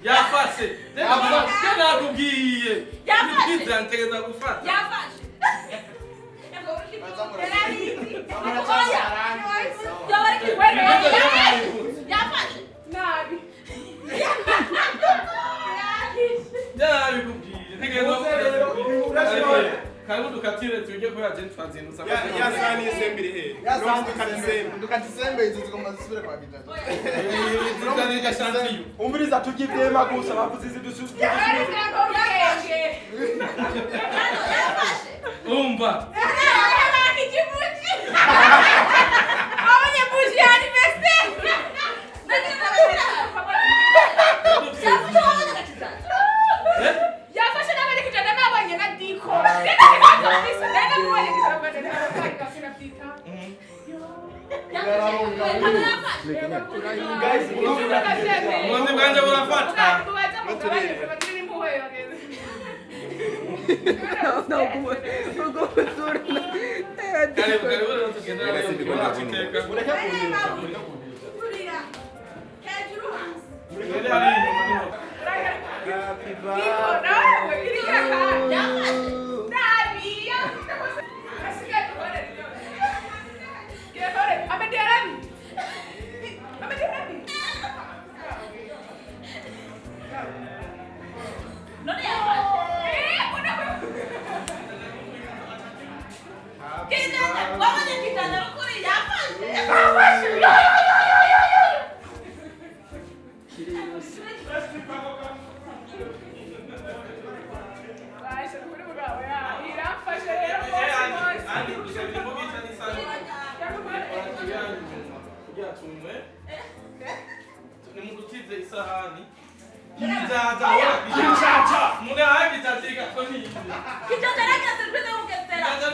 Yafashe, nakubwiye ntegereza gufata. Nabikubwiye ntegereza gufata. Karibu dukatire tujye kubera je twazindutse. Ya sahani y'isembe iri hehe? Dukata isembe. Dukata isembe, izo zigomba zisubire kwa Gitatu. Umviriza, turya ivyema gusa, bavuze izi dusubize. Umva. Yafashe n'aberekeje nabonye na diko. Ubundi bwanjye burafata. Karibu, karibu rero tugende. Iteka. Tugende hariya inyuma niho. Andi, dusabye imboga n'isahani. Kugira tunywe. Nimudutize isahani. Kijaja, kijaja. Mune hayi kijaja ikakoni. Kijaja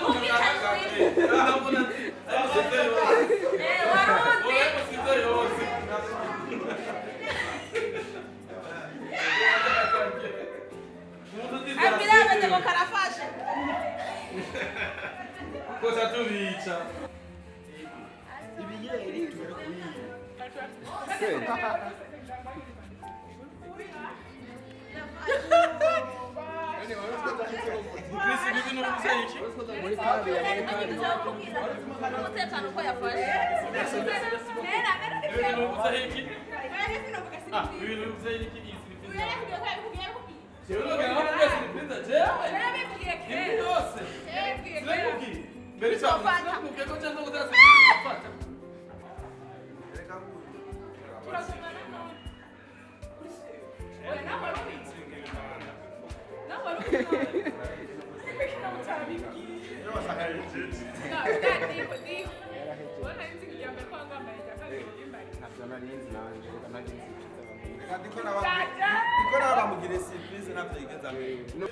nukagaragara. Ah, mbona ayo yose. Oye, yose. Nimudutize. Kosa tubica. Ibiyeri tubere kuyiba. Chris, ibi bintu bivuze iki? Muri kabi ya muri kabi. Ibi bintu bivuze iki? Ah, ibi bintu bivuze iki? Iyi surprise. Jewe nogera aho mwese surprise jewe. Ibi byose. Sinakubwiye. Mbere cyane sinakubwiye ko cyangwa gutera surprise gufata. Ntavyo narinzi nanje, reka nari nzi icyo abantu. Ndiko nabamugire surprise navyo yigeze amenya.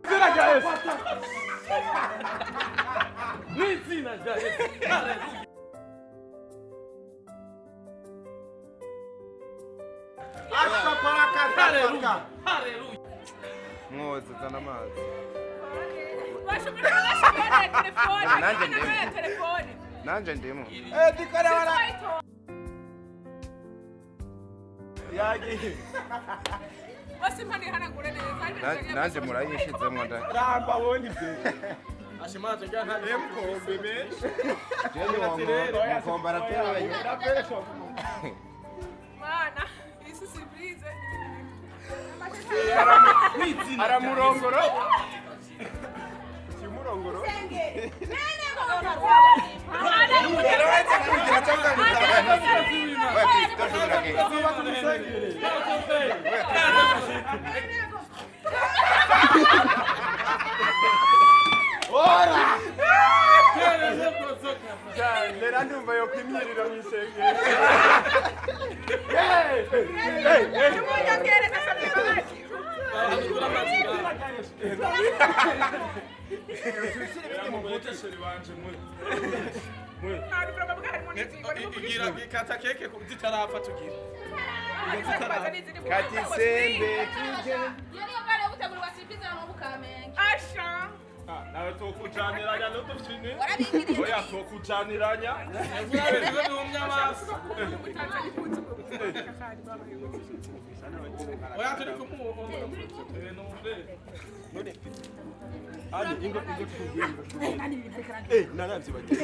Izina rya Yesu. N'izina rya Yesu. Haleluya. Haleluya. Haleluya. Mwoze, zana amazi. Nanjye ndimo. Nanjye ndimo. Dikora wala. Yagiye. Nanjye murayishizemo nda. Ramba woni bye. Ashimaze njya nta Mkombe menshi. Mukombara pera. Mana, isi surprise. Aramurongoro. Kimurongoro. Nera ndumva yo kwimyirira mu isengero. Kata keke zitarapfa tugira. Kati sembe tuje. Asha. Nawe tokujaniranya n'udufyini. Oya tokujaniranya. Oya turi kumuha. Ani ingo ingo tugiye. Eh naravye bagiye.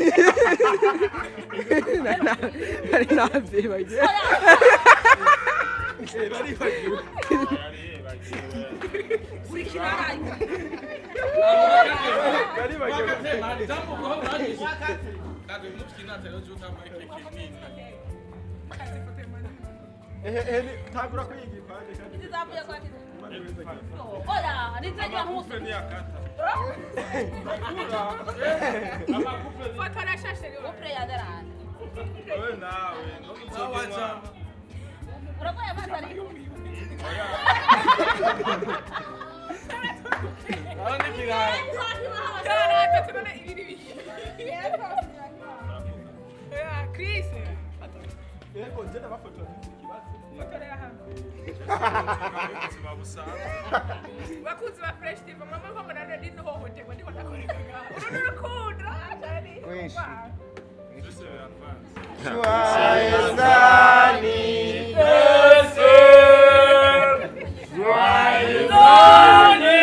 Nari navye bagiye. Eh bari bagiye. Uri kirara. Bari bagiye. Eh tagura kwiga kandi. Ndizavuye kwa kiza. Oya, nizajya nkusu. Fotora shashe rero. Opre ya darana. Owe nawe. Urakoye amazi ari. Chris. Yego nje ndabafotora ikibazo. Fotorera hamwe. Bakunzi ba Fresh TV mama ko mbona ndi nhohoterwa ndiko ndakoreka ngaho. Uru ni urukundo cyane. Kwinshi. Joyeux anniversaire. Joyeux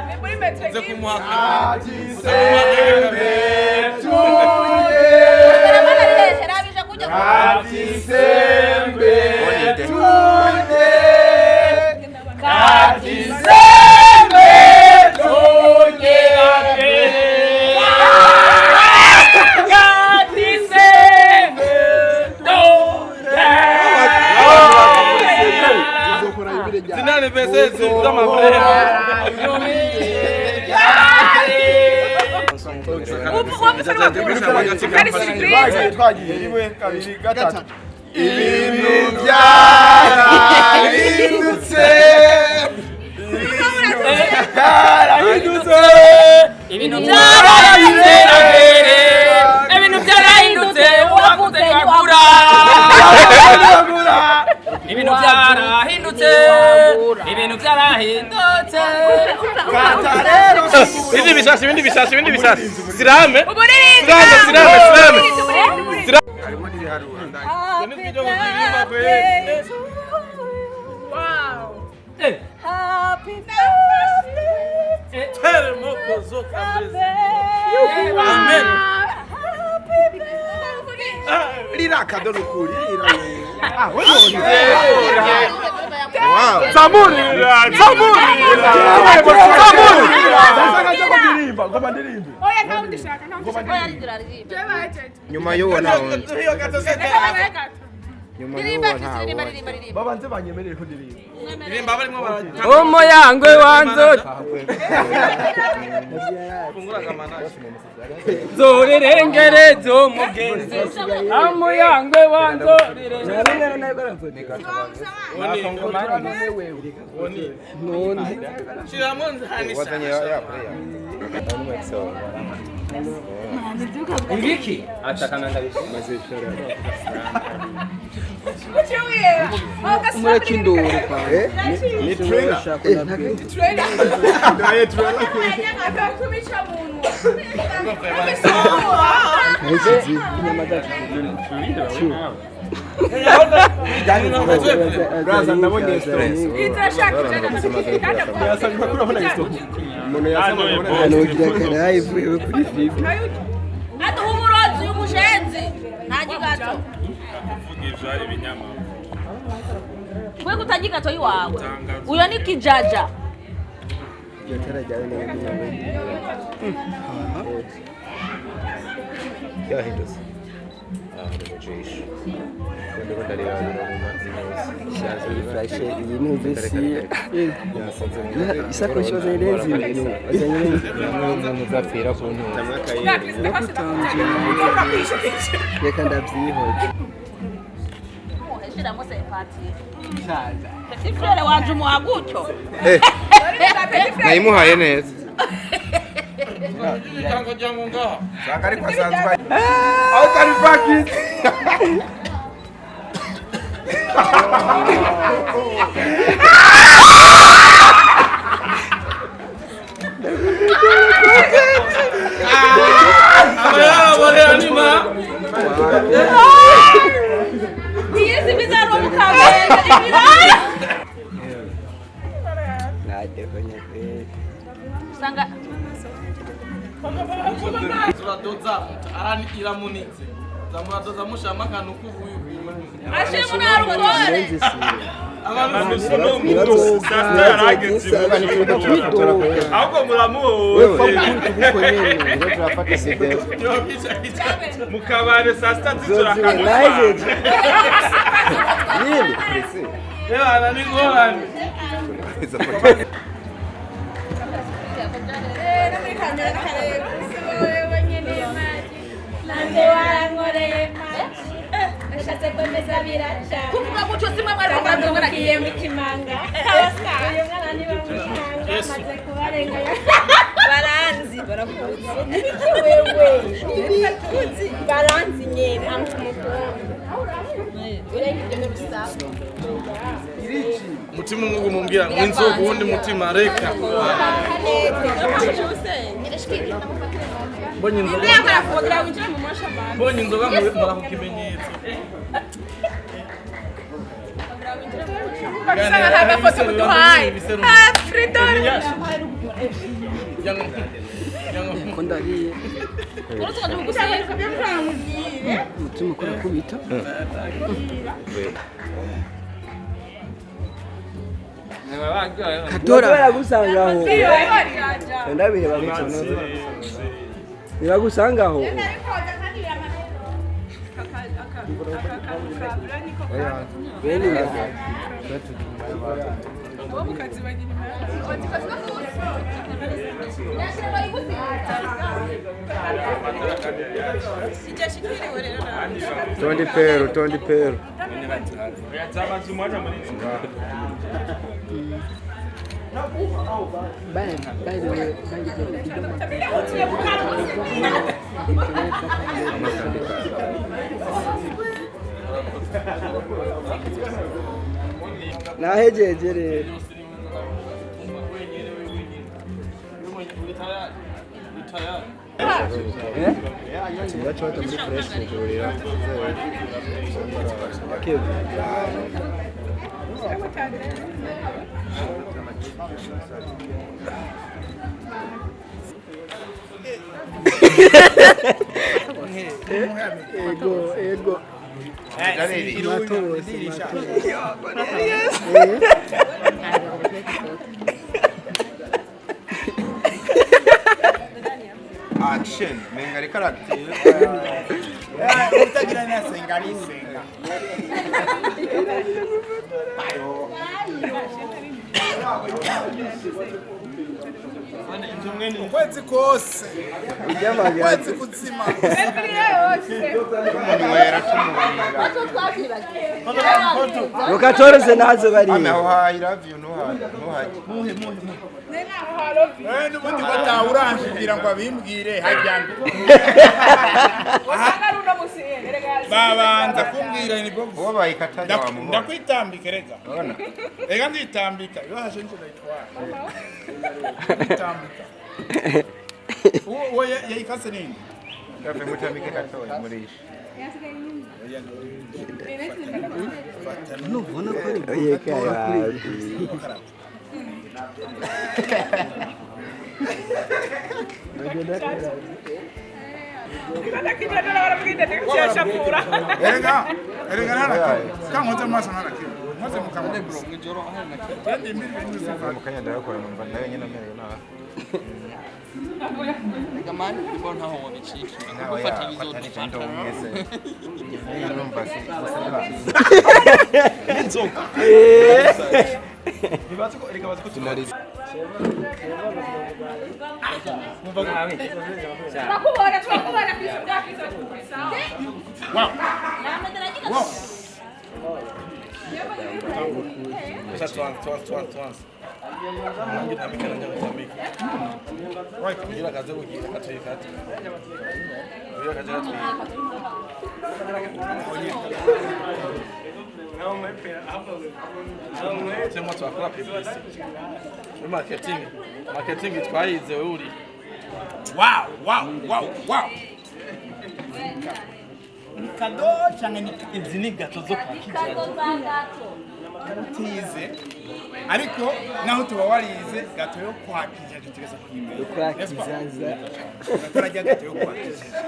Ni muri metero. Nze kumuha. Sembe tuje. Kati sembe tuje. Kati sembe tuje. Kati sembe tuje. Zinane vese z'amabere. Twagiye rimwe kabiri gatatu. Ibintu byarahindutse. Byarahindutse. Ibintu byarahindutse. Ibintu byarahindutse. Uwakuze ntibagura. Ibintu byarahindutse. Ibintu byarahindutse. Kata rero. Ibindi bisasi, ibindi bisasi, ibindi bisasi. Sirame. Uburirinzi. Sirame, sirame, sirame. Harimo n'ibiharuro. Wow. Happy birthday. Teremo kozo kameze. Amen. Rira akadodo kuri. Ah, wewe. Wow. Zamuri! Zamuri! Zamuri! Ndashaka cyo ndirimba, ngoma ndirimbe. Oya nta wundi ushaka, nta wundi ushaka. Oya rigira. Nyuma y'uwo nta wundi. Nyuma Ririmba y'uwo Chris nta ririmba wundi. ririmba ririmba. Babanze banyemerere ko ndirimba. Ririmba barimo barajya. Umuyangwe wanzo zorirengere zomugenzi. Amuyangwe wanzo Shiramo nzanisha. Wazanye ya prayer. Ibiki atakana ndabishima. Umurakindura kwa. Ni trailer. Trailer. Braza ndabonye stress. Umuntu yasaba kubona Anogira karayi vuye kuri fibi. Aduha umurozi umushenzi nta gigato. Kuvugisha ibinyama. Wewe kutajigato iwawe. Uyo ni kijaja. Yahindutse. Iyi ni vesi. Isakoshi bazanye neza ibintu. Bazanye neza. Muzapfira ku ntuntu. Reka ndabyihoze. Shiramo sepati. Petit frere wanje umuha gutyo. Nayimuhaye neza. Sanga ariko asanzwe. Aho utari pakiti. Iyi bizaro mukabenda ibiraya. Usanga Turadoza arani iramunitse. Zamuradoza mushama akantu kuvuye. Ashimwe narukore. Ahubwo muramuhoze. Mu kabare saa sita z'ijoro akagufa. Ebana ni ngorane. Kuvuga gutyo simwe mwari kubanza mu kimanga. Uyu mwana niba mwihanga amaze kubarenga. Baranzi barakuzi. Wewe barakuzi baranzi nyene amukunda. Mutima umwe mumbwira ngo inzoga uwundi mutima reka. Mbonye inzoga. Mbonye inzoga nkora ku kimenyetso. Ko ndariye. Umutima ukora kubita. Kadora baragusangaho. Ndabireba gutyo. Nibagusanga aho. Bene Tondi pero, tondi pero. By the way, nahejeje rero. Ego, ego. Action. Menga ariko aratera. Utagira nasenga arisenga. Ukwezi kose. Ukwezi kuzima. Tumunywera tumunywera. Rukatoreze nazo bari. Ame aho I love you ntuhaye ntuhaye. Muhe muhe. N'ubundi batawuranjira ngo abimbwire hajyana. Babanza kumbwira ni bobo. Uwo bayikatanya wamubona. Ndakwitambika rega. Rega nditambika. Iyo hashe nje ndayitwara. Nditambika. Uwo yayikase nini? Kafe mutambike gatoya murisha. Nubona ko ari Erega erega nara kankoze mu maso nara kimwe nkoze mu kanwa Mu kanya ndayakora numva nayo nyine amerewe nabi. Rega mani kuko ntaho wabicikira Nawe gufata yafatanyije bizodufata. ndumwe se. Numva se. Inzoka. Ntibazi ko reka bazi ko tunarize. Turakubona turakubona kwisi bwa kwisi sawa. Wow. Wow. Sasa tuanze tuanze tuanze tuanze. Nanjye ntambike nanjye ntambike. Kugira kaze kugira katuyikate. Kugira kaze katuyikate. Turimo turakora publicity. Muri marketing. Marketing twayize wewe uri. Wow, wow, wow, wow. Ni kado cyangwa ni izi ni gato zo kwa Kado za gato. Utize. Ariko naho tuba warize gato yo kwa kijaja tutegeza kuyimenya. Kwa kizaza. Turajya gato yo kwa kijaja.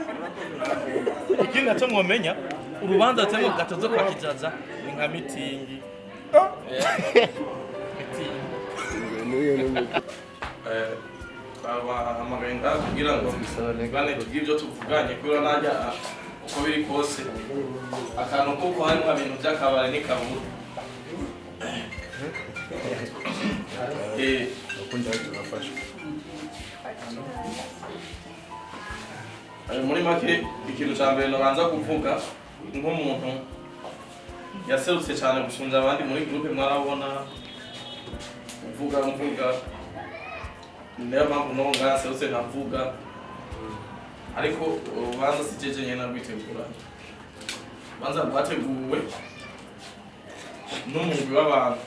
Ikindi nacyo mwomenya urubanza cyangwa gato zo kwa kijaja ni nka mitingi. Mitingi. Babahamagaye ngaha kugira ngo tugane tugire ibyo tuvuganye kubera najya uko biri kose akantu kuko harimo ibintu by'akabari n'ikabura. Muri make ikintu cya mbere nabanza kuvuga nk'umuntu yaserutse cyane gusumbya abandi muri groupe mwarabona mvuga mvuga niyo mpamvu n'ubu ngaha nserutse nkavuga ariko urubanza si jeje nyene narwitegura urubanza rwateguwe n'umugwi w'abantu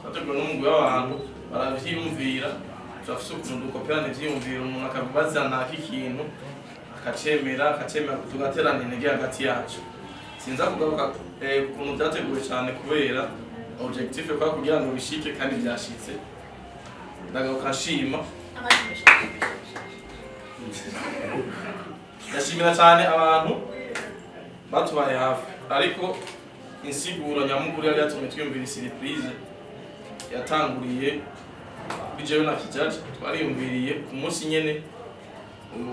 rwateguwe n'umugwi w'abantu baravyiyumvira turafise ukuntu dukoperana ivyiyumviro umuntu akabaza naka ikintu akacemera akacemera tugaterana intege hagati yacu sinza kugaruka ukuntu vyateguwe cane kubera objectif kwa kugira ngo bishike kandi vyashitse ndagaruka nshima ndashimira cyane abantu batubaye hafi ariko insiguro nyamukuru yari yatumye twiyumvira surprise yatanguriye kuri jewe na Kijaji twariyumviriye ku munsi nyene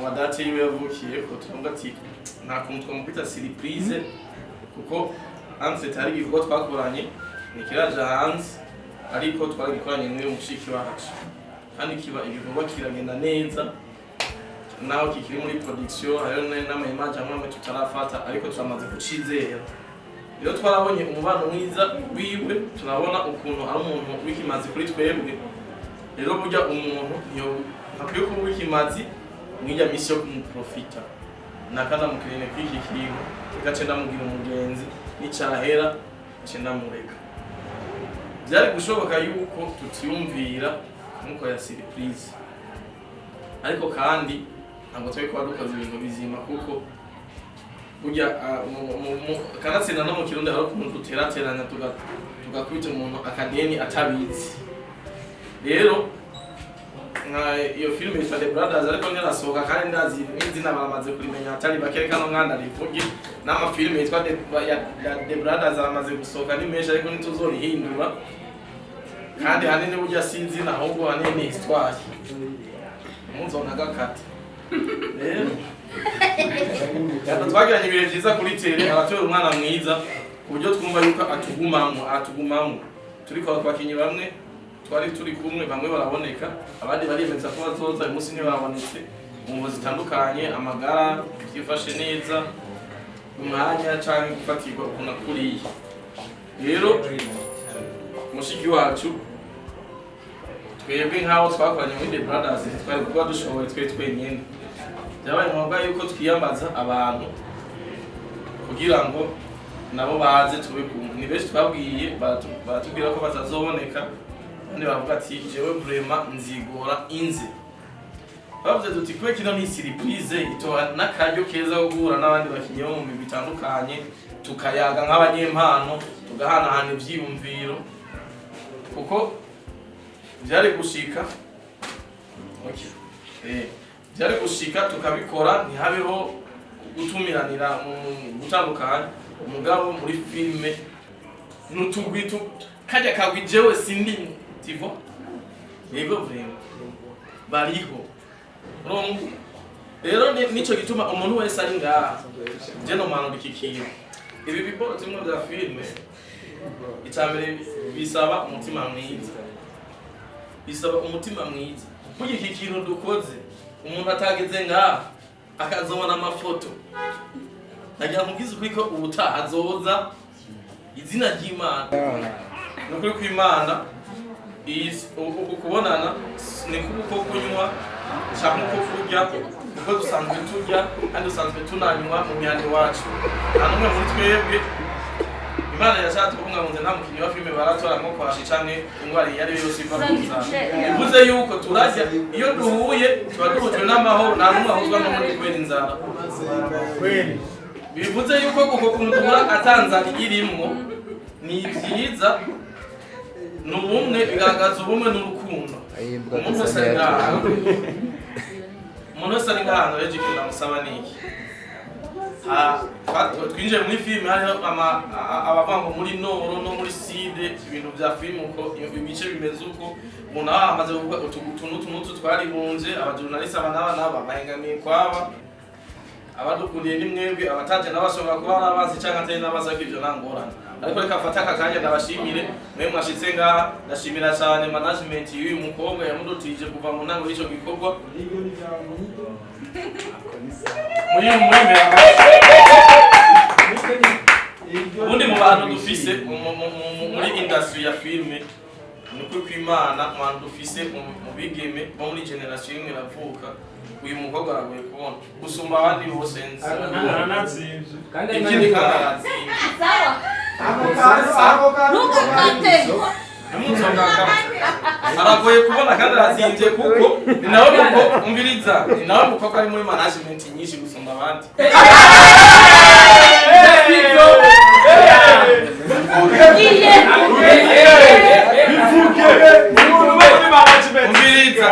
wa date yiwe yavukiye ko tuvuga ati nta kuntu twamukubita surprise kuko entre tari igikorwa twakoranye nikiraja hanze ariko twaragikoranye n'uyu mushiki wacu kandi kiba igikorwa kiragenda neza naho kikiri muri production hariho n'ama image amwe amwe tutarafata ariko turamaze kucizera rero twarabonye umubano mwiza wiwe turabona ukuntu ari umuntu w'ikimazi kuri twebwe rero burya umuntu ntakwiye kuba uw'ikimazi mwirya misi yo kumuprofita nakanamukirene kw'iki kintu gace ndamubwira umugenzi nicahera nce ndamureka byari gushoboka yuko tutiyumvira kumukorera surprise ariko kandi ntabwo twari kuba dukoze ibintu bizima kuko burya kanatsinda no mu Kirundi hari ukuntu duterateranya tugakubita umuntu akadeni atabizi rero nka iyo filime yitwa The Brothers ariko ntirasohoka kandi ndazi n'izina baramaze kurimenya atari bake reka no mwana rivuge n'amafilime yitwa The Brothers aramaze gusohoka ni menshi ariko ntituzorihindura kandi hanini burya si izina ahubwo hanini ni histoire muzona gakata rero twagiranye ibihe byiza kuri tere aratubera umwana mwiza ku buryo twumva yuko atugumamwo atugumamwo turi kwa bakinyi bamwe twari turi kumwe bamwe baraboneka abandi bariyemeza ko bazoza uyu munsi ntibabonetse mu ngo zitandukanye amagara byifashe neza Umwanya canke gufatirwa ukuntu akuriye. Rero mushiki wacu, twebwe nk'aho twakoranye muri The Brothers, twari kuba dushoboye twe twenyine. Byabaye ngombwa yuko twiyambaza abantu kugira ngo nabo baze tube kumwe. Ni benshi twabwiye, baratubwira ko batazoboneka, abandi baravuga ati jewe vraiment nzigora inze. Bavuze tuti kwe kino ni surprise, itoha n'akaryo keza ko guhura n'abandi bakinyi bo mu migwi itandukanye, tukayaga nk'abanyempano, tugahanahana ivyiyumviro, kuko byari gushika, okay. Byari gushika tukabikora ntihabeho gutumiranira mu gutandukanya. Umugabo muri filime n'utugwi kajya kagwi jewe sindi tivo yego vraiment bariho. Urumva rero nico gituma umuntu wese ari ngaha je no manura iki kintu, ibi biporo tumwe bya filime, icambere bisaba umutima mwiza, bisaba umutima mwiza. Burya iki kintu dukoze umuntu atageze ngaha akazobona amafoto, nagira nkubwize ukuri ko ubutaha azoza izina ry'Imana. Ni ukuri kw'Imana, uku kubonana ni kuko kunywa canke uko kurya, kuko dusanzwe turya kandi dusanzwe tunanywa mu mihana iwacu. Nta n'umwe muri twebwe Imana yashatse kubungabunza, nta mukinyi wa filime baratora nko kwashi canke ingwara iyo ari yo yose iva ku nzara. Bivuze yuko turarya, iyo duhuye tuba duhujwe n'amahoro, nta n'umwe ahuzwa n'uwundi kubera inzara. Bivuze yuko uko kuntu duhura atanzara irimwo ni vyiza, ni ubumwe, bigaragaza ubumwe n'urukundo. Umuntu wese ari ngaha, umuntu wese ari ngaha, rero ikintu ndamusaba ni iki? Twinjiye muri filime, hariho abavuga ngo muri noro no muri side, ibintu vya filime uko ibice bimeze uko umuntu aba amaze kuvuga utu n'utu n'utu twaribunze, abajournaliste aba n'aba n'aba bahengamiye kwaba abadukundiye ni mwebwe, abataje n'abashobora kuba ari abazi canke atari n'abazi, ariko ivyo nta ngorane. Ariko reka mfate aka kanya ndabashimire mwe mwashitse ngaha. Ndashimira cane management y'uyu mukobwa yamudutije kuva mu ntango y'ico gikorwa. Muri ubundi mu bantu dufise muri industry ya filme, ni ukuri kw'Imana, mu bantu dufise mu bigeme bo muri generation imwe bavuka, uyu mukobwa aragoye kubona gusumba abandi bose nzi. Ikindi kandi arazimvye. Aragoye kubona kandi arazimvye, kuko ni nawe mukobwa, umviriza, ni nawe mukobwa ari muri management nyinshi gusumba abandi. Umviriza,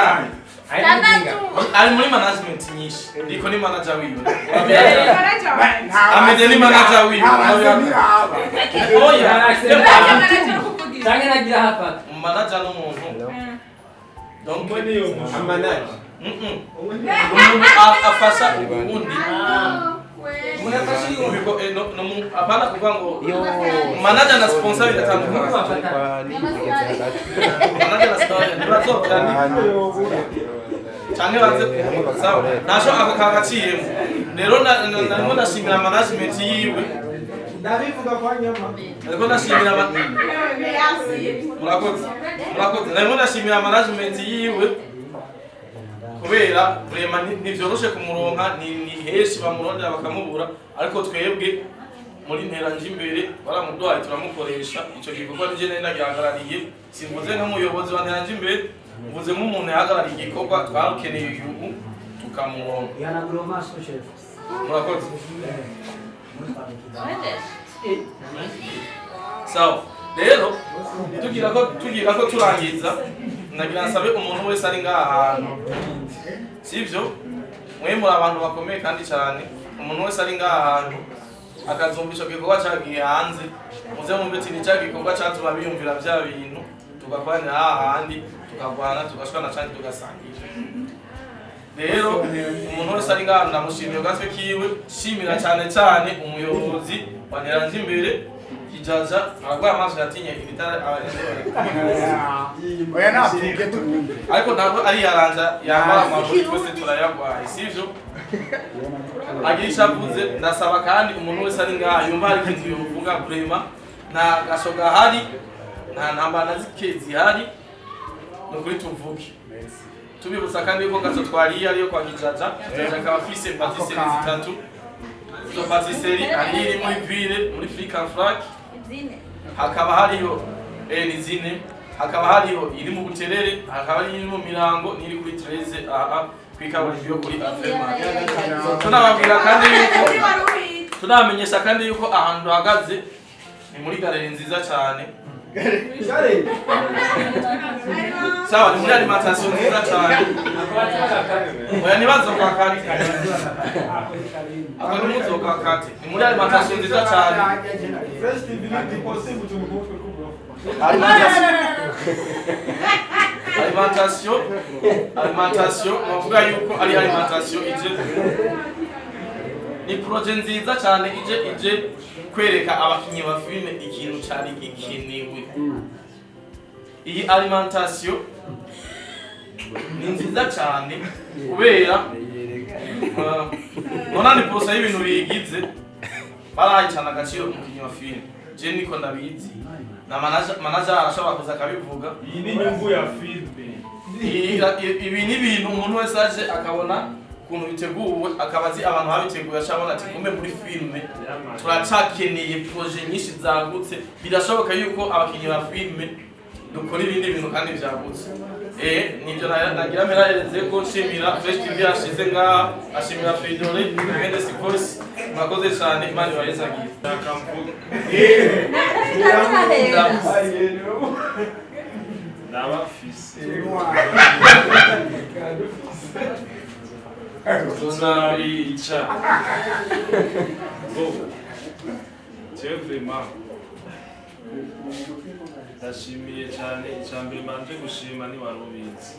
ari muri management nyinshi, ndiko ni manager wiwe, ameze ni manager wiwe. Oya, manager n'umuntu donc umuntu afasha uwundi, umuntu afasha uwundi, apana kuvuga ngo manager na sponsor biratandukanye. Manager na sponsor ntibazovyana canke baze sawa, nasho ako kagaciyemo. Rero narimo ndashimira management yiwe, ndabivuga kwa nyama, ariko ndashimira murakoze, murakoze. Narimo ndashimira management yiwe kubera vraiment ntivyoroshe kumuronka, ni heshi bamurondera bakamubura, ariko twebwe muri ntera njimbere baramuduhaye turamukoresha. Ico gikorwa nije nari nagihagarariye, simvuze nk'umuyobozi wa ntera njimbere, mvuze nk'umuntu yahagarariye igikorwa, twarukeneye uyu tukamuronka. Murakoze. Sawa, rero tugira ko turangiza, nagira nsabe umuntu wese ari ngaha hantu, sivyo? Mwe muri abantu bakomeye kandi cyane, umuntu wese ari ngaha hantu akazumva ico gikorwa cagiye hanze, muze mumve ati ni ca gikorwa catuma biyumvira vya bintu, tugakoranira hahandi, tukagwana, tugashwana canke tugasangira. Rero umuntu wese ari ngaha ndamushimiye gatwe kiwe, shimira cyane cyane umuyobozi wa Nteranjimbere Kijaja, aragwaye amaso yatinye ibitara. Oya, navuge tukumve. Ariko ntabwo ari yaranja yambara amaguru, twese turayagwaye, sivyo? Agira icyo avuze. Ndasaba kandi umuntu wese ari ngaha yumva hari ikintu yovuga, vraiment nta gaso gahari, nta ntambara na zike zihari, ni ukuri tuvuge. Tubibutsa kandi yuko gâteau twariye ariyo kwa Kijaja. Kijaja akaba afise pâtisserie zitatu. Izo pâtisserie hariyo iri muri ville, muri Flic en Flac, hakaba hariyo ni zine, hakaba hariyo iri mu Buterere, hakaba hari iri mu Mirango n'iri kuri 13 aha kwikaburimbo yo kuri Afema. Tunababwira kandi yuko, tunamenyesha kandi yuko ahantu duhagaze ni muri galerie nziza cyane. Sawa, ni muri alimentation nziza cyane. Oya, nibazo kwa kati ako ni muzo kwa kati, ni muri alimentation nziza cyane. Fresh TV ni possible tumukufe kubro. Alimentation navuga yuko ari alimentation ije, ni projet nziza cyane ije kwereka abakinyi ba filime ikintu cyari gikenewe. Iyi alimentation ni nziza cyane kubera nona ni projet y'ibintu biyigize barahaye cyane agaciro umukinyi wa filime. Je niko ndabizi, na manager arashobora kuza akabivuga. Iyi ni inyungu ya filime. Ibi ni ibintu umuntu wese aje akabona ukuntu biteguwe, akaba azi abantu babiteguye, acabona ati kumbe muri filime turacakeneye projet nyinshi zagutse. Birashoboka yuko abakinyi ba filime dukora ibindi bintu kandi vyagutse. Nivyo nagira mperereze ko nshimira Fresh TV yashize ngaha, ashimira Fridolin Mendes Voice. Mwakoze cyane, Imana ibahezagiye. Ndabafise tuzabica bo. Jewe vraiment ndashimiye cyane. Icya mbere mbanje gushima ni wari ubizi.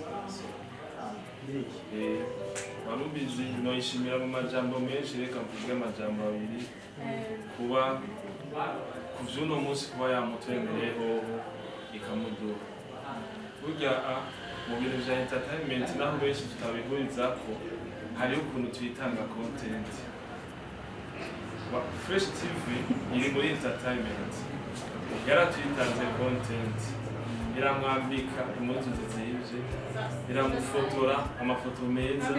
Wari ubizi, noyishimira mu majambo menshi, reka mvuge amajambo abiri. Kuba ku vy'uno munsi kuba yamutwemereyeho ikamuduha, burya mu bintu vya entertainment naho benshi tutabihurizako, hariho ukuntu tuyitanga content. Fresh TV iri muri entertainment, yaratuyitanze content, iramwambika impuzu zizimvye, iramufotora amafoto meza.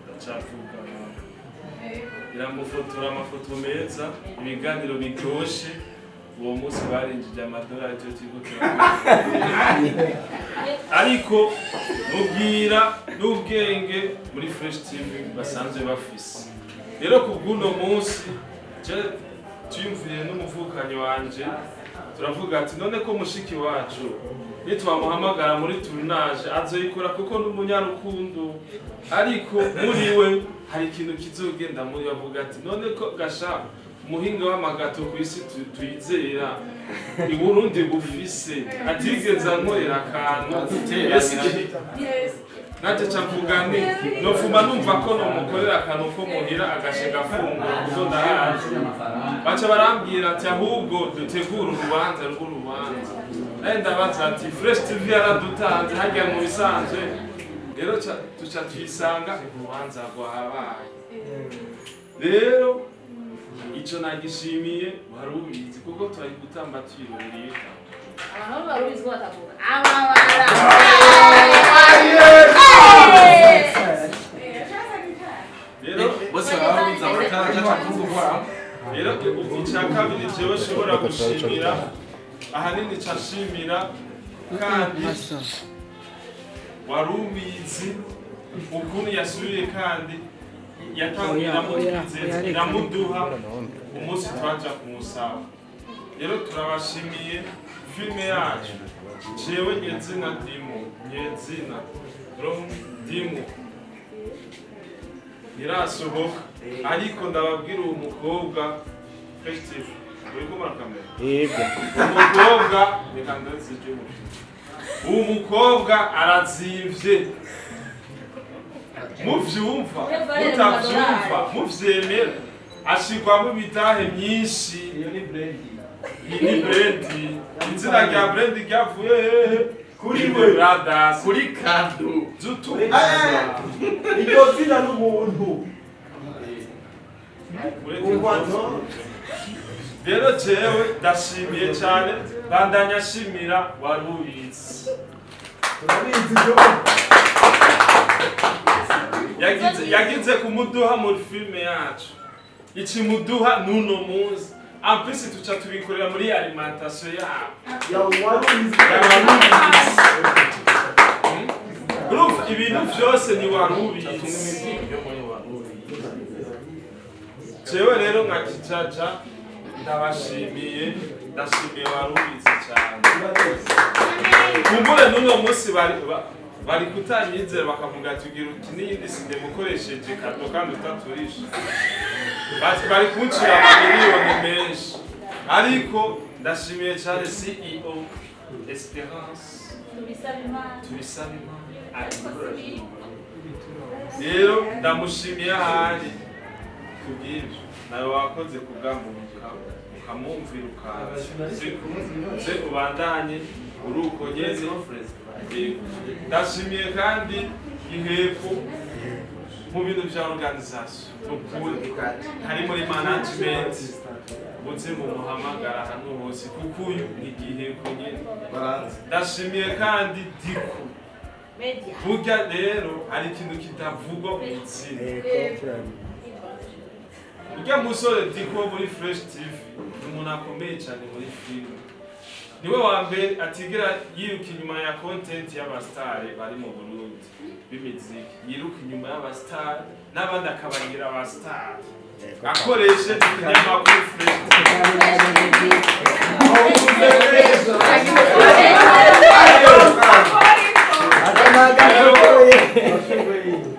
Ndacavuga, iramufotora amafoto meza, ibiganiro biryoshe. Uwo munsi barinjije amadolari, cyo turiko turavuga, ariko mubwira n'ubwenge muri Fresh TV basanzwe bafise. Rero ku bw'uno munsi je tuyumviriye n'umuvukanyi wanje, turavuga ati none ko mushiki wacu nitwamuhamagara muri tournage azoyikora, kuko n'umunyarukundo, ariko muri we hari ikintu kizogenda muri we, avuga ati none ko gasha umuhinga w'amagâteau ku isi tuyizera i Burundi bufise atigeze ankorera akantu? Eske nanjye ca mvuga nti nofuma numva ko nomukorera akantu ko muhira agashinga afungura, kuko ndahazi. Baca barambwira ati ahubwo dutegure urubanza rw'urubanza. Nawe ndabaza ati Fresh TV yaradutanze harya mu bisanzwe. Rero tuca tuyisanga urubanza rwabaye. Rero ico nagishimiye wari ubizi, kuko twari gutamba twiroreye. Abantu barubizi ko batavuga amabara. Rero Bose baba babizi amatara aca kuvuga. Rero icya kabiri jewe nshobora gushimira ahanini, ca nshimira kandi wari ubizi ukuntu yasubiye kandi yatanguye iramutwizeza, iramuduha umunsi twaja kumusaba. Rero turabashimiye. Filime yacu jewe nyezina ndimo, nyezina ndimo ntirasohoka, ariko ndababwira uwo mukobwa Fresh TV uriko murakamera. Yego. Umukobwa, reka ndazije, uwo mukobwa arazimvye, muvyumva mutavyumva muvyemera, ashirwamo imitahe myinshi. Iyo ni brand. Iyi ni brand, izina rya brand ryavuye hehe? Kuri we brothers, kuri kado zutu. Iryo zina n'umuntu. Rero jewe ndashimiye cyane, bandanya shimira warubizi. Yagize kumuduha muri filme yacu. Ikimuduha nuno munsi. En plus tuca tubikorera muri alimentation yabo. Ya warubizi. Urumva ibintu vyose ni warubizi. Jewe rero nka Kijaja ndabashimiye, ndashimiye warubizi cyane. Kumbure n'uno munsi bari kutanyizera bakavuga tugira uti n'iyindi sinde mukoresheje kado kandi utaturisha. Bari kuncira amamiliyoni menshi. Ariko ndashimiye cyane CEO Esperance. Tubisaba Imana. Rero ndamushimiye ahari kubw'ibyo. Nawe wakoze kugamburuka ukamwumvira ukaza. Ze ubandanye uruko nyene. Ndashimiye kandi Iheko mu bintu bya organisation. Ukuri hari muri management muze mu muhamagara hano hose kuko uyu ni Giheko nyene. Ndashimiye kandi Diku. Burya rero hari ikintu kitavugwa mu izina. Urya musore Diku wo muri Fresh TV ni umuntu akomeye cyane muri filime. Niwe wa mbere atigera yiruka inyuma ya content y'abastare bari mu Burundi b'imiziki. Yiruka inyuma y'abastare n'abandi akabagira abastare. Akoresheje ikinyamakuru Fresh TV.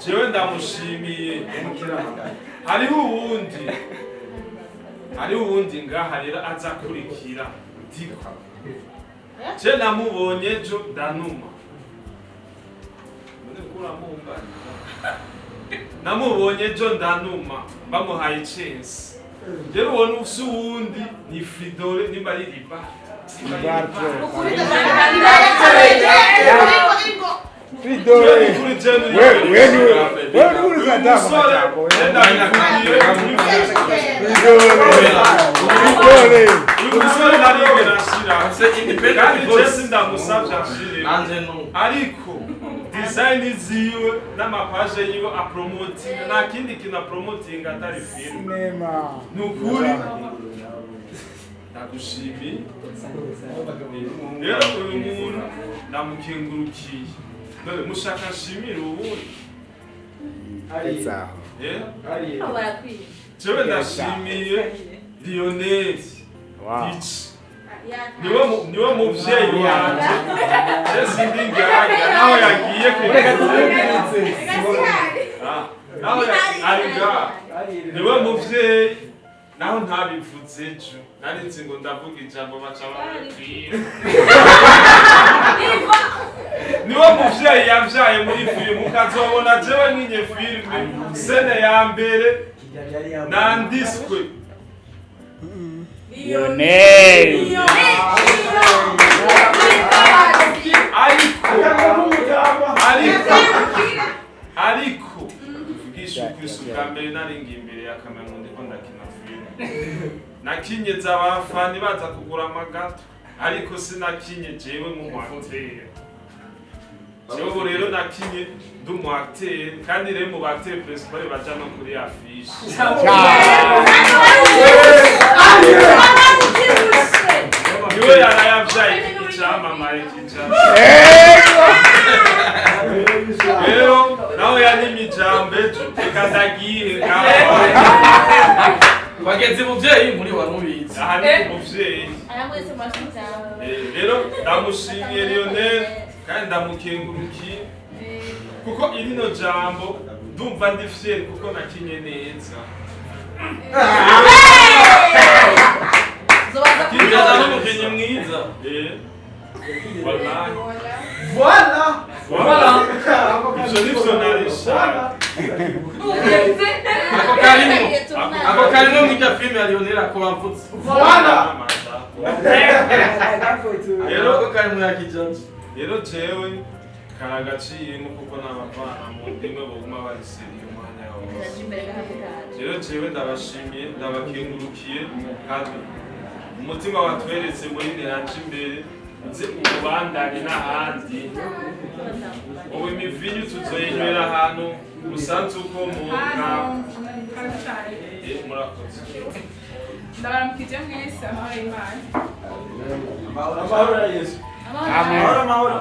Jewe ndamushimiye. Hariho uwundi ngaha rero aza kurikira Diku. Je namubonye ejo ndanuma. None kuramumba. Namubonye ejo ndanuma bamuhaye chance. Rero ubona usi uwundi ni Fridore nimba ari Riba. Fridore. Ariko design ziwe n'amapaje yiwe apromotinga nta kindi kintu apromotinga atari filime. Ni ukuri ndagushimiye. Rero uyu muntu ndamukengurukiye. Dore mushaka nshimire uwundi. Jewe ndashimiye Lionel Dici. Niwe muvyeyi wanje. Je sindi ngaga naho yagiye naho ari ngaha. Niwe muvyeyi naho ntabivuze ejo. Nari nzi ngo ndavuga ijambo baca bamubwira. Niwe muvyeyi yavyaye muri filime ukazobona jewe nkinye filime sene ya mbere nandiswe Lionel. Ariko mvugisha ukuri si ubwa mbere naringiye imbere ya kamera ngo ndiko ndakina filime. Nakinyeze abafani baza kugura amagato ariko sinakinye jewe nk'umu-acteur. Jewe ubu rero nakinye ndi umu-acteur kandi rero mu ba-acteur principal baja no kuri affiche. Niwe yarayavyaye icamamare kijana. Rero nawe yanimye ijambo ejo reka ndagiye ngaho. Bagenzi muvyeyi muri warubizi. Aha ni umuvyeyi. Rero ndamushimiye Lionel kandi ndamukengurukiye kuko irino jambo ndumva ndi fier kuko nakinye neza. Kijaza n'umukinyi mwiza. Wallahi. Voilà. Voilà. Ivyo nivyo narishaka. Ako karimo mw'irya filime ya Lionel ako bavutse. Voilà. Rero Ako karimo ya Kijaza. Rero jewe karagaciyemo kuko n'abavana mu ndimi boguma bariseriye umwanya wose. Rero jewe ndabashimiye, ndabakengurukiye, kandi umutima watweretse muri neraje imbere uze ubandanye n'ahandi. Ubu imivinyu tuzoyinywera ahantu musanze uko muka. Murakoze. Ndabaramukije mwese, amahoro y'Imana. Amahoro ya Yesu. Amahoro, amahoro.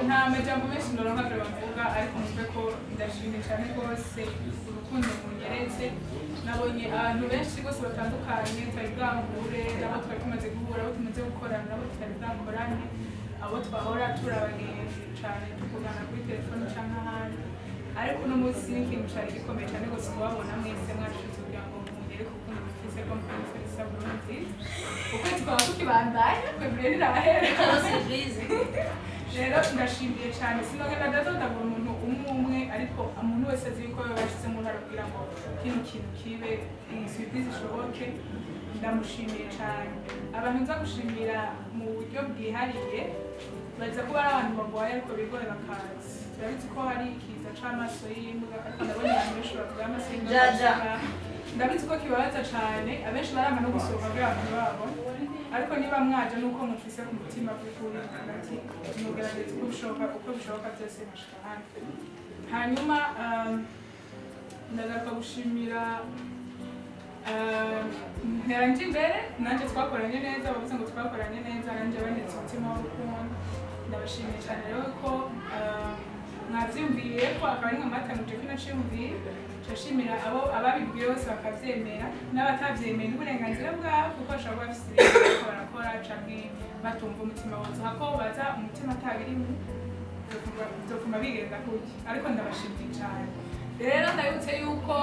Nta majambo menshi noronka vyo bavuga, ariko mvuge ko ndashimye cyane rwose urukundo munyeretse. Nabonye abantu benshi rwose batandukanye twari bwahure, nabo twari tumaze guhura, abo tumaze gukorana, nabo tutari bwakorane, abo twahora turi abagenzi cyane tukugana kuri telefone cyangwa ahandi, ariko uno munsi ni ikintu cyari gikomeye cyane rwose kubabona mwese mwashize kugira ngo munyereke urukundo mufise rwo mufise isabukuru nziza. Ukwezi kwaba kukibandanya, february irahera. Rero ndashimiye cyane, sinogenda ndadondagura umuntu umwe umwe, ariko umuntu wese azi yuko yabashyize mu ntara kugira ngo kino kintu kibe surprise ishoboke. Ndamushimiye cyane. Abantu nza gushimira mu buryo bwihariye baza kuba ari abantu barwaye ariko bigoye bakaza. Turabizi ko hari ikiza c'amaso y'imbwa, ariko ndabona abantu benshi barwaye amaso y'imbwa. Ndabizi ko kibabaza cyane, abenshi baranga no gusohoka kugira abantu babone, ariko niba mwaje nuko mufise ku mutima by'ukuri ati mugerageze uko bishoboka byose mushika hano. Hanyuma ndagaruka gushimira nteranje imbere, nanjye twakoranye neza, bavuze ngo twakoranye neza, nanjye banetse umutima w'urukundo. Ndabashimiye cyane rero ko mwavyumviye ko akaba ari mwe mwatanguje kino ciyumviro. Ndashimira abo ababibwiye bose bakavyemera n'abatavyemeye n'uburenganzira bwabo, kuko bashobora kuba bafise ibintu bariko barakora canke batumva umutima wose, hako baza umutima atabirimo bizopfuma bigenda kurya. Ariko ndabashimiye cyane. Rero ndabibutse yuko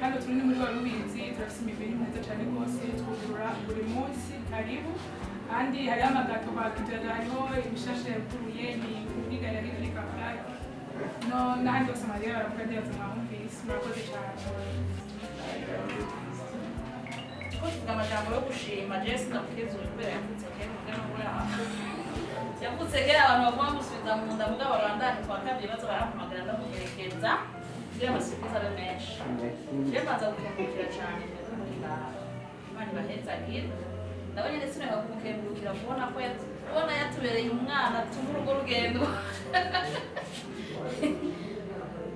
hano turi ni muri Warubizi, turafise imibiri myiza cyane rwose, twugurura buri munsi, karibu. Kandi hariho amagato kwa Kijaja, hariho ibishashe yaguruye ni kuri Galerie Africa Park no n'ahandi hose amagera baravuga ndibaza mwahumvise. Murakoze cyane. Ko tuvuga amajambo yo gushima, jewe sindamukeza kubera yavutse kera, mugabo yavutse kera abantu baguma bamusubiza mu nda, mugabo babandanye kwa kabiri baza barampamagara ndamuherekeza kugira amasubizo abe menshi. Jewe mbanza gukengurukira cyane mwebwe muri ngaha, Imana ibahezagire. Ndabonye ndetse sineka kumukengurukira kubona ko kubona yatubereye umwana atuma urugo rugendwa.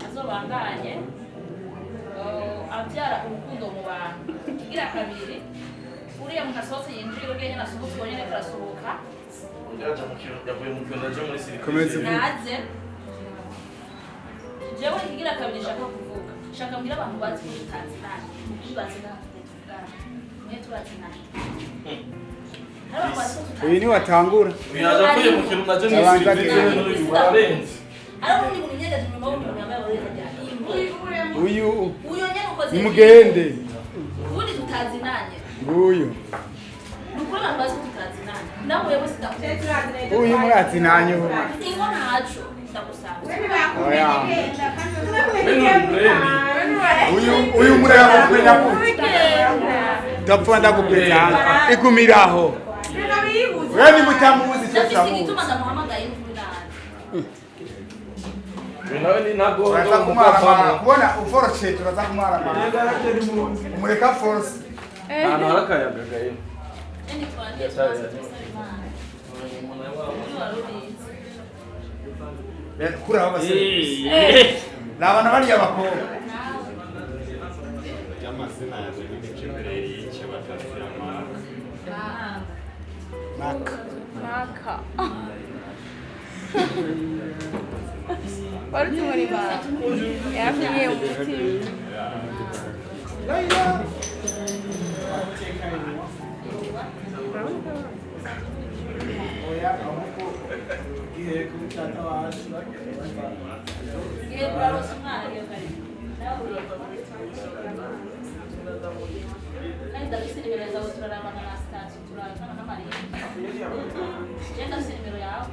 Azobandanye abyara urukundo mu bantu. Igira kabiri, uriya muntu asohotse yinjira ubwe nyine asohotse uwo nyine karasohoka. Naze jewe ikigira kabiri nshaka kuvuga, nshaka mbwira abantu bazi ko tutazinanye, tubazinanye tuvugana, mwe turazinanye. Hari abantu bazi ko tutazinanye. Uyu ni watangura. Yavuye mu kintu naje mu surprise bararenze. Hari undi muntu unyegeje inyuma w'umuntu yambaye amarorerwa. Uyu uyo nyene ukoze nimugende. Ubundi tutazinanye. Nguyu. Nukuri abantu bazi ko tutazinanye. Nawe wewe sitakuzi. Uyu murazinanye ubu. Ingo ntaco ndagusaba. Oya. Uyu mureka kumenya gute? Ndapfa ndakupeza. Igumiraho. Wewe ni mutamuzi cyo Ndafise turamuzi. igituma ndamuhamagaye n'ukuri nabi. Nawe ni ntago Uraza kumara kubona uforce, turaza kumara. Umureka force. Ahantu hari akayaga gahe. Eni twandiye twazi tusaba Imana. Uyu warubizi. Kuri abo basore. Nabana bariya bakobwa. Y'amazina yanjye ni Micebererice batazira Maka. Maka. Maka. Wari muri ba. Yarafungiye mu mutima. Ngiye kurarosa umwana iyo kare. Kandi ndafise nimero zawe, turarabana na sitasiyo, turarabana na Mariya. Je ndafise nimero yawe.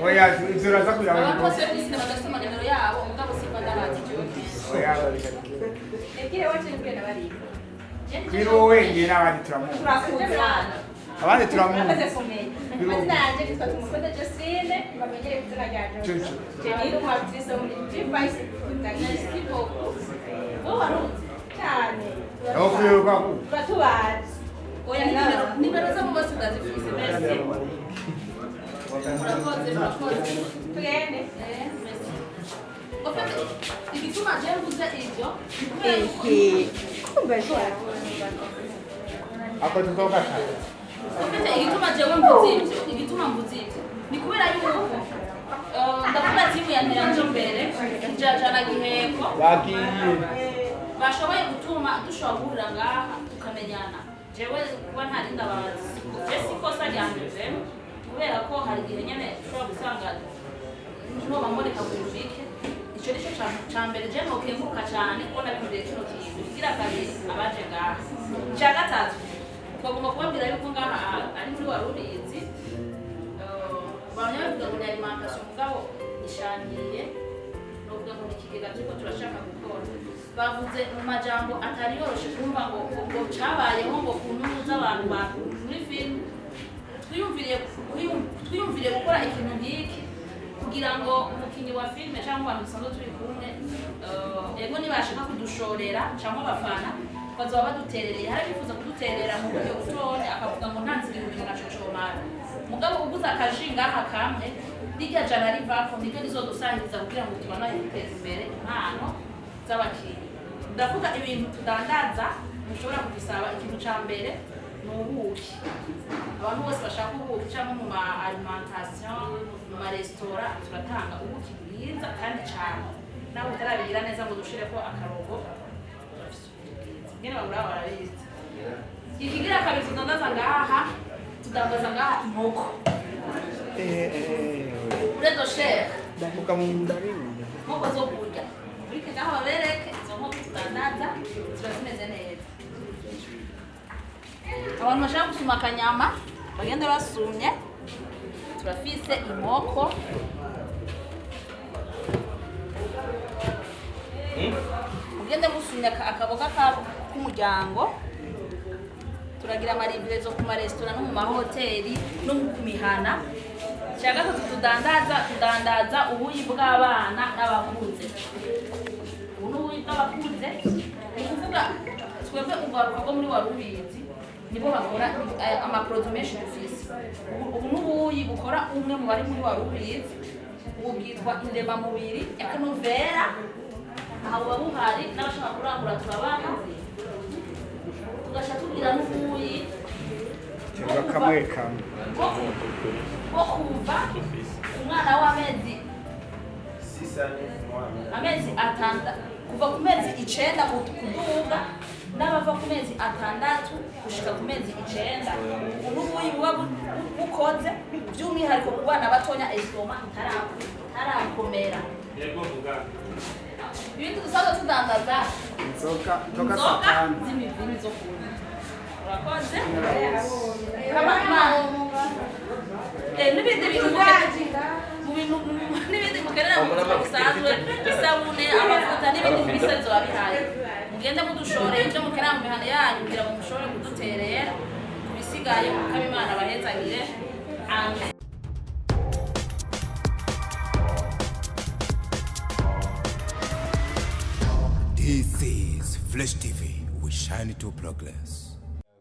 Oya, ivyo uraza kubiraba. Abantu bose bari mw'isi badafise amanimero yabo, mugabo simba ndabazi jewe kenshi. Oya. Ekire wacu ngenda bari. Kuri wowe wenyine n'abandi turamuzi. Turakuzana. Abandi turamuzi. Murakoze kumenya. Amazina yanjye nitwa Tumukunde Jocelyne, bamenyere ku izina rya Jojo. Jenny ni umu actrice wo muri G-Vice Production. Merci beaucoup. Wowe waruzi cyane. Aho kuyoba. Tuba tubazi. Oya, nimero zabo bose ndazifise. Merci. Murakoze, murakoze. Tugende. Merci. En fait, igituma je mvuze ivyo ni kubera yuko Ehe. Kumbe Ako tutoka kare. Ufite igituma jewe mvuze ivyo, igituma mvuze ivyo ni kubera yuko ndavuga timu ya Nteranje mbere Kijajana Giheko Bagiye. Bashoboye gutuma dushobora guhurira ngaha tukamenyana. Jewe kuba ntari ndabazi, je si ikosa ryanje vraiment, kubera ko hari igihe nyene ushobora gusanga ntoba mboneka ku bike. Ico nico ca mbere je nokenguruka cane kuko nabimuriye kino kintu. Kigira kabiri, abaje ngaha. Ica gatatu, twagomba kubabwira yuko ngaha ari muri Warubizi. Bamwe bavuga ngo ni alimentation, mugabo ishangiye novuga ngo ni ikigega turiko turashaka gukora. Bavuze mu majambo atari yoroshe kumva ngo cabayeho ngo ku nyungu z'abantu ba muri filime. Twiyumviriye gukora ikintu nk'iki kugira ngo umukinyi wa filime cyangwa abantu dusanzwe turi kumwe, ego nibashaka kudushorera cyangwa abafana bazoba baduterereye. Hari abifuza kuduterera mu buryo butonya, akavuga ngo ntanze 1000 naco comara, mugabo uguze akajinga aha kamwe rirya jana rivako niryo rizodusahiriza kugira ngo tubandanye duteza imbere impano z'abakinyi. Ndavuga ibintu tudandaza mushobora kudusaba. Ikintu ca mbere ni ubuki. Abantu bose bashaka ubuki cyangwa mu ma alimentation, mu ma restaurant, turatanga ubuki bwiza kandi cyane. Nawe utarabigira neza ngo dushireko akarogo, turafise ubuki bwiza ngene bagura barabizi. Ikigira kabiri tudandaza ngaha, tudandaza ngaha inkoko poulet de chair, inkoko zo kurya. Urike ngaha babereke izo nkoko tudandaza, ziba zimeze neza. Abantu bashaka gusuma akanyama bagende basumye, turafise inkoko. Mugende musumye akaboga k'umuryango. Turagira amarivrezo ku maresitora no mu mahoteli no ku mihana. Icya gatatu tudandaza ubuyi bw'abana n'abakuze. Ubu ni ubuyi bw'abakuze, ni ukuvuga twebwe urwaruka rwo muri Warubizi nibo bakora amaproduit menshi dufise. Ubu ni ubuyi bukora umwe mu bari muri Warubizi. Ubu bwitwa indemamubiri y'akanovera. Aha buba buhari, n'abashaka kurangura turabaha. Tugasha tugira n'ubuyi Terura kamwe kamwe. bwo kuva umwana w'amezi amezi 6, kuva ku mezi 9 kuduga, n'abava ku mezi 6 gushika ku mezi 9. Ubu n'ubuyi buba bukoze by'umwihariko ku bana batonya, estomac itarakomera. Yego muganga. Ibindi dusanzwe tudandaza, Inzoga, inzoga inzoga satani. z'imivini zo kunywa. Urakoze. Kama n'ibindi bintu mu bintu n'ibindi mukenera mu buzima busanzwe, isabune, amavuta n'ibindi bisa bizoba bihari. Mugende mudushoreye ibyo mukenera mu mihana yanyu kugira ngo mushobore kuduterera. Ku bisigaye, mukaba Imana abahezagire. Amen. This is Flash TV. We shine to progress.